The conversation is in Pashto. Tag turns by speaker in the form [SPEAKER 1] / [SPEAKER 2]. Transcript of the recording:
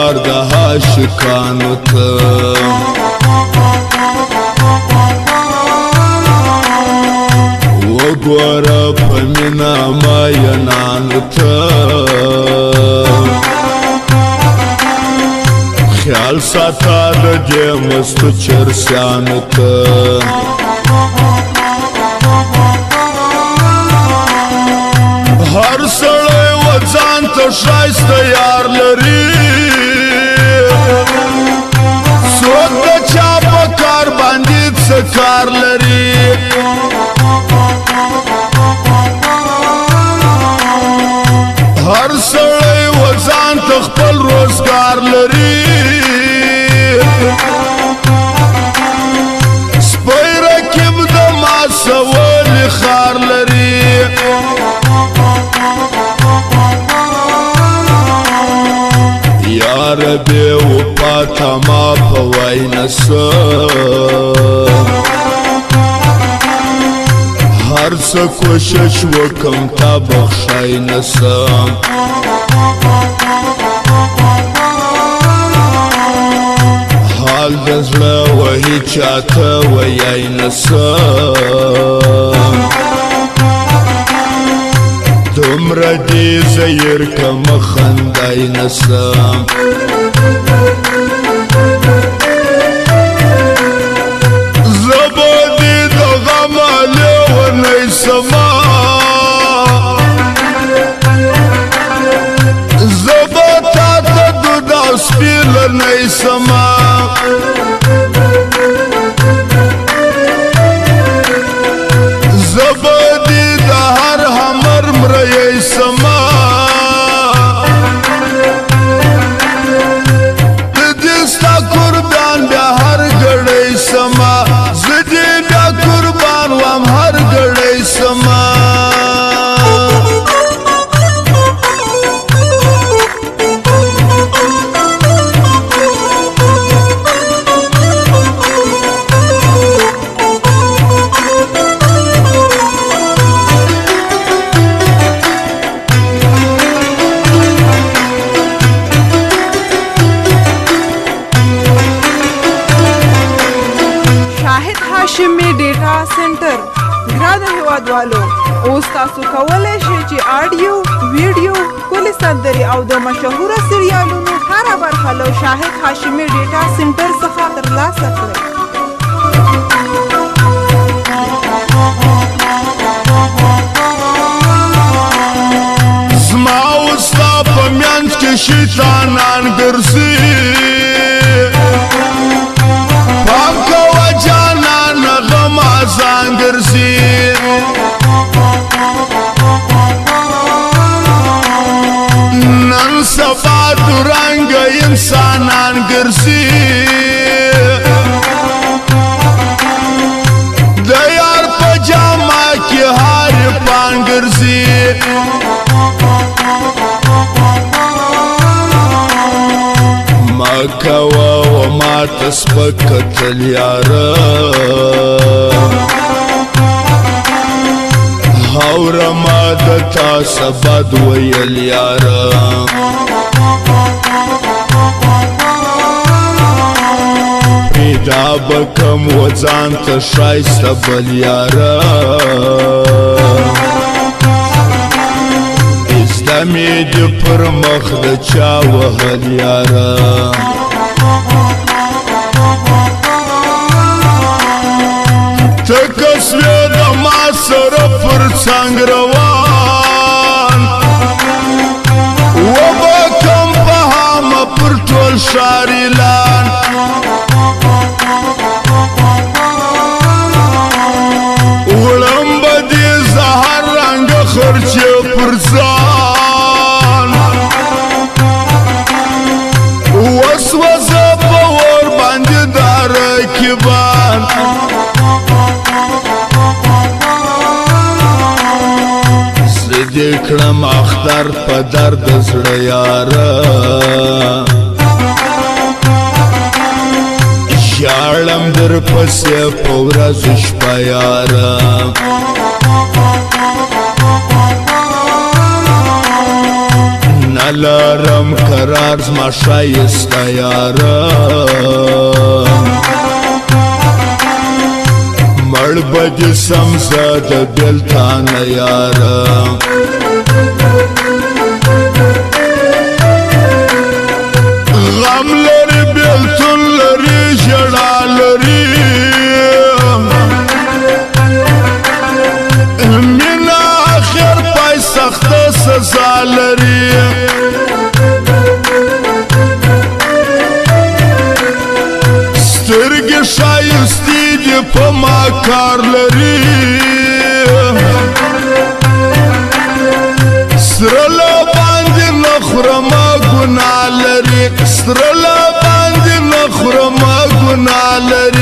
[SPEAKER 1] یار د عاشقانو ته. وګوره په مینه مینانو ته، خیال ساته د دې مستو چرسیانو ته. هر سړی و ځان ته ښایسته یار لري، څوک د چا په کار باندې څه کار لري. هر سړی و ځان ته خپل روزګار لري، سپی رقیب د ما سولې خار لري. یار بې وفا ته ما په وای نه سم، هر څه کوشش وکم تا بخښای نه سم. حال د زړه وهي چاته ویای نه سم، دومره دې زیر کم خندای نه سم. زه به دې د غمه لېونی سمه، زه به تا ته دود او سپي له نی سمه. زه به دې د هر همر مریی سمه، د دې ستا قربان بیا هر ګړی سمه، زه دې بیا قربان وم هر ګړی سمه.
[SPEAKER 2] شاهد هاشمي ډیټا سنټر. ګرانو هیوادوالو، اوس تاسو کولی شئ چې آډیو، ویډیو، ښکلې سندرې او د مشهوره سریالونو هره برخه له شاهد هاشمي ډیټا سنټر څخه ترلاسه کړئ.
[SPEAKER 1] زما او ستا په منځ کې شیطانان ګرځي، پام کوه جانان غمازان ګرځي. نن سبا دورنګ انسانان ګرځي، د یار په جامه کې حریفان ګرځي. ما کوه و ما ته سپک کتل یاره، هوره ما د تا څه بد ویل یاره. پیدا به کم و ځان ته ښایسته بل یاره، زده مې دې پر مخ د چا وهل یاره. ته که سوې د ما سره پر څنګ روان، وبه کم په هامه پر ټول ښار اعلان. وړم به دې زهر رنګ خرچې پر ځان، وسوځه په اور باندې دا رقیبان. زه دې کړم اختر په درد زړه یاره، ژاړم در پسې په ورځ شپه یاره. نلرم قرار زما ښایسته یاره، مړ به دې سم زه د بېلتانه یاره. غم لري بېلتون لري ژړا لري، مینه اخر پای سخته سزا لري. سترګې ښایستې دي په ما کار لري، سره له باندې نه خورمه ګناه لري، سره له باندې نه خورمه ګناه لري.